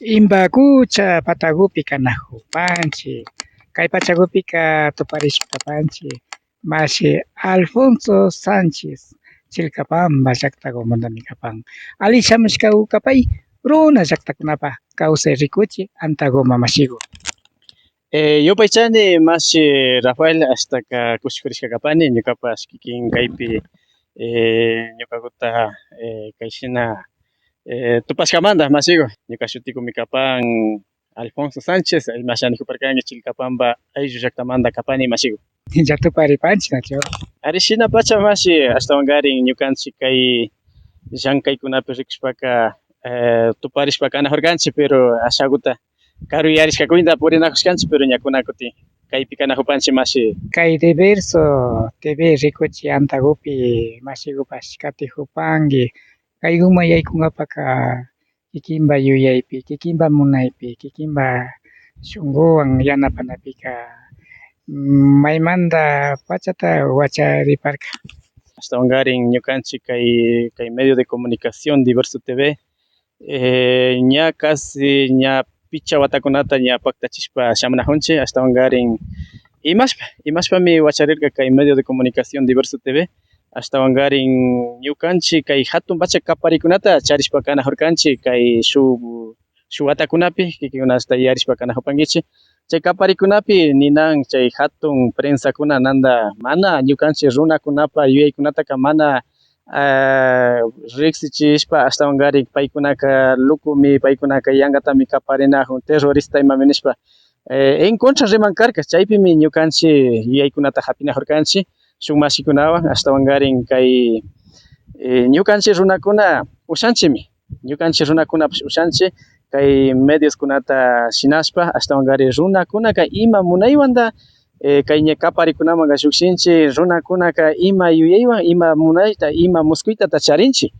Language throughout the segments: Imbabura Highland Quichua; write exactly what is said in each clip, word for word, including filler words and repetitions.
Imbakucha patagupi kanajupanchi. Kay pachagupika tuparishpa kapanchi mashi Alfonso Sánchez Chilcapamba llaktagumanami kapan. Ali shamushka ukapay runa llaktakunapa kawsay rikuchi antaguma mashigu. Eh, yupaychani mashi Rafael, ashtaka kushikurishka kapani ñukapash kikin kaypi, eh, ñukakuta, eh, kayshina eh, tupashkamanta mashigu. Ñuka shutikumi kapan Alfonso Sánchez, imasha nijuparkanki Chilcapamba ayllu llaktamanta kapani mashigu. Ña tuparipanchi nachu? Ari shinapacha mashi, ashtawankarin ñukanchi kay llankaykunapi rikushpaka eh, tuparishpa kanajurkanchi, pero ashaguta karuyarishka cuenta purinajushkanchi, pero ña kunan kutin kaypi kanajupanchi mashi. Kay Diverso T V rikuchi antagupi mashigupash katijupanki. Kayguman yaykungapaka kikinpa yuyaypi, kikinpa munaypi, kikinpa shunguwan yanapanapika mm, maymanta pachata wachariparka. Ashtawankarin ñukanchi kay, kay medio de comunicación Diverso T V, eh, ña casi ña picha watakunata ña paktachishpa shamunajunchi. Ashtawankarin imashpa, imashpami wacharirka kay medio de comunicación Diverso T V. Ashtawankarin ñukanchi kay jatun pacha kaparikunata charishpa kanajurkanchi kay shuk, shuk watakunapi, kikinkunata yarishpa kanajupankichi. Chay kaparikunapi ninan chay jatun prensakuna nanda mana ñukanchi runakunapa yuyaykunataka mana ah, riksichishpa, ashtawankarin paykunaka lukumi, paykunaka yangatami kaparinajun, terrorista imami nishpa, eh, en contra riman karka. Chaypimi ñukanchi yuyaykunata japinajurkanchi shuk mashikunawan, ashtawankarin kay eh, ñukanchi runakuna ushanchimi, ñukanchi runakunapash ushanchi kay medioskunata shinashpa, ashtawankarin runakunaka ima munaywan eh, kay ña kaparikunamanka llukshinchi, runakunaka ima yuyaywan, ima munayta, ima muskuytata charinchi.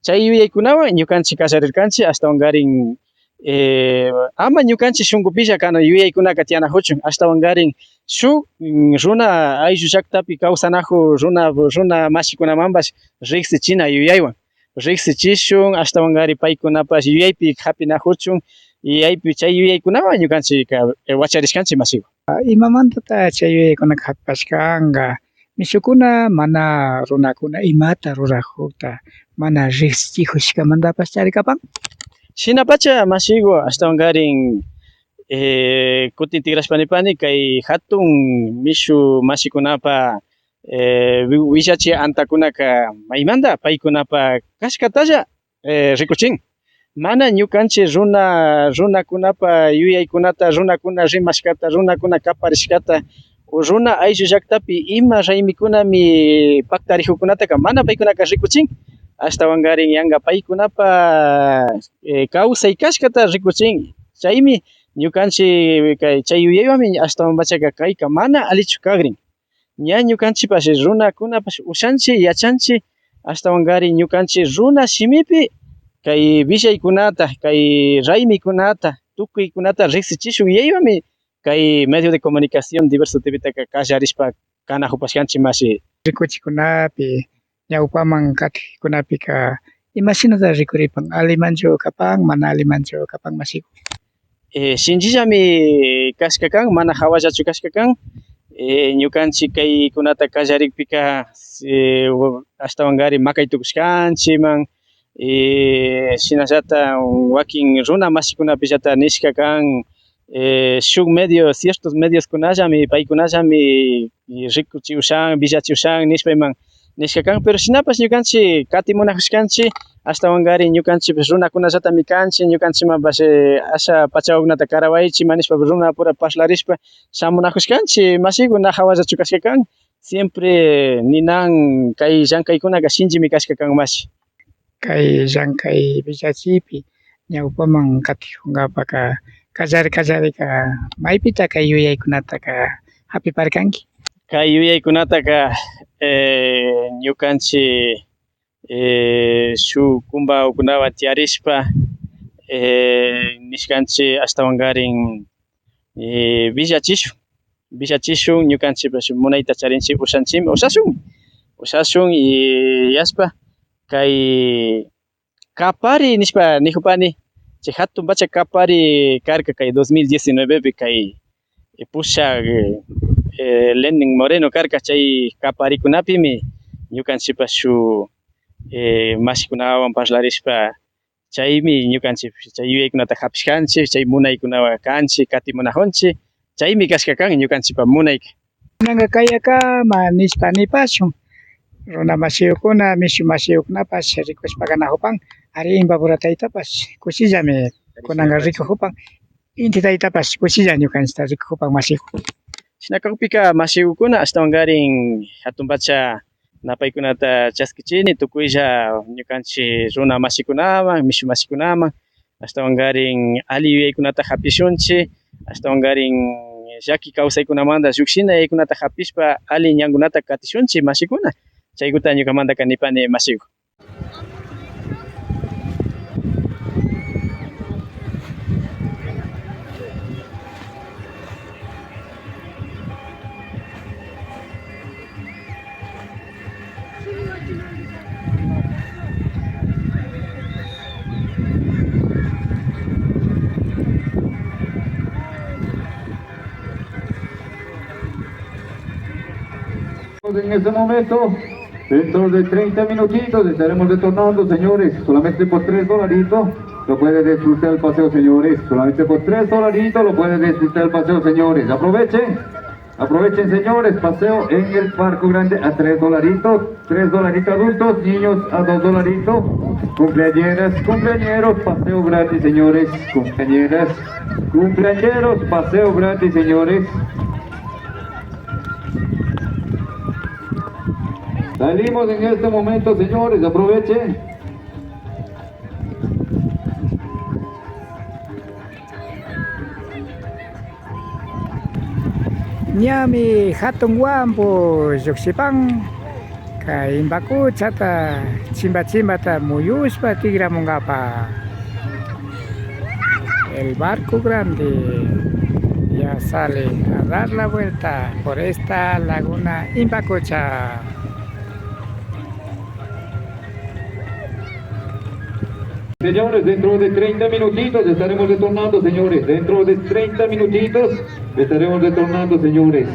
Chay yuyaykunawan ñukanchi kallarirkanchi, ashtawankarin eh, ama ñukanchi shunkupilla kana yuyaykunaka tiyanajuchun, ashtawankarin shuk mm, runa ayllu llaktapi kawsanaju runa, runa mashikunamanpash riksichina yuyaywan riksichishun, ashtawankarin paykunapash yuyaypi japinajuchun, yuyaypi chay yuyaykunawan ñukanchika eh, wacharishkanchi mashiwan. Imamantata chay yuyaykunaka japipashkanka? Mishukuna mana runakuna imata rurajukta mana riksichijushkamantapash charikapan. Shinapacha mashigu, ashtawankarin eh, kutin tikrashpa nipani kay jatun mishu mashikunapa eh, wi- willachi antakunaka maymanta paykunapa kashkatalla eh, rikuchin. Mana ñukanchi runa, runakunapa yuyaykunata, runakuna rimashkata, runakuna kaparishkata, o runa ayllu llaktapi ima raymikunami paktarijukunataka mana paykunaka rikuchin. Ashtawankarin yanka paykunapa eh, kawsay kashkata rikuchin. Chaymi ñukanchi kay chay yuyaywanmi ashtawanpachaka kayka mana allichu kagrin. Ña ñukanchipash runakunapash ushanchi, yachanchi, ashtawankarin ñukanchi runa shimipi kay willaykunata, kay raymikunata, tukuykunata riksichishun yuyaywanmi kay medio de comunicación Diverso TVtaka kallarishpa kanajupashkanchi mashi. Rikuchikunapi ñawpaman katikkunapika imashinata rikuripan, allimanchu kapan, mana allimanchu kapan mashiku? Eh, shinchillami kashka kan, mana hawallachu kashka kan. Eh, ñukanchi kaykunata kallarikpika eh, ashtawankari makay tukushkanchiman, eh, shinallata wakin runa mashikunapillata nishka kan, eh, shuk medio, ciertos medioskunallami, paykunallami rikuchi ushan, villachi ushan nishpa iman nishka kan, pero shinapash ñukanchi katimunajushkanchi, ashtawankari ñukanchipash runakunallatami kanchi, ñukanchimanpash eh, asha pachawakunata karawaychi ima nishpa runapura parlarishpa shamunajushkanchi, mashiku na hawallachu kashka kan, siempre ninan kay llankaykunaka shinchimi kashka kan mashi. Kay llankay villachipi ñawpaman katikunkapaka kallari kallarika maypita kay yuyaykunataka hapiparkanki? Kay yuyaykunataka eh, ñukanchi eh, shuk kumbakunawan tiyarishpa eh, nishkanchi ashtawankarin eh, villachishun, villachishun ñukanchipash munayta charinchi ushanchimi, ushashunmi, ushashun y yashpa kay kapari nishpa nijupani, Chay jatun pacha kapari karka kay dos mil diecinuevepi kay, eh, pushak, eh, Lenin Moreno karka. Chay kaparikunapimi ñukanchikpa shuk, eh, mashikunawan parlarishpa, chaymi ñukanchik chay yuyaykunata japishkanchik, chay munaykunawan kanchik, katimunajunchik. Chaymi kashka kan ñukanchikpa munayka. Kunanka kayakama nishpa nipashun, runa mashiyukuna, mishu mashiyukunapash rikushpa kanajupan, ari Imbabura taytapash kushillami kunanka rikujupan, inti taytapash kushilla ñukanchikta rikujupan mashiku. Shina kakpika mashikukuna, ashtawankarin jatun pacha napaykunata chaskichini tukuylla ñukanchik runa mashikunaman, mishu mashikunaman, ashtawankarin alli yuyaykunata japishunchik, ashtawankarin llaki kawsaykunamanta llukshina yuyaykunata japishpa alli ñankunata katishunchik mashikuna. Chaykuta ñukamantaka nipani mashiku. En este momento, dentro de treinta minutitos estaremos retornando, señores, solamente por tres dolaritos lo puede disfrutar el paseo, señores, solamente por tres dolaritos lo puede disfrutar el paseo, señores, aprovechen. Aprovechen, señores, paseo en el barco grande a tres dolaritos, tres dolaritos adultos, niños a dos dolaritos, cumpleañeras, cumpleañeros, paseo gratis, señores, cumpleañeras, cumpleañeros, paseo gratis, señores. Salimos en este momento, señores, aprovechen. Ñami jatun wampu llukshipan, kay Imbakuchata chimba chimbata muyushpa tikramunkapa. El barco grande ya sale a dar la vuelta por esta laguna Imbakucha. Señores, dentro de treinta minutitos estaremos retornando, señores. Dentro de treinta minutitos estaremos retornando, señores.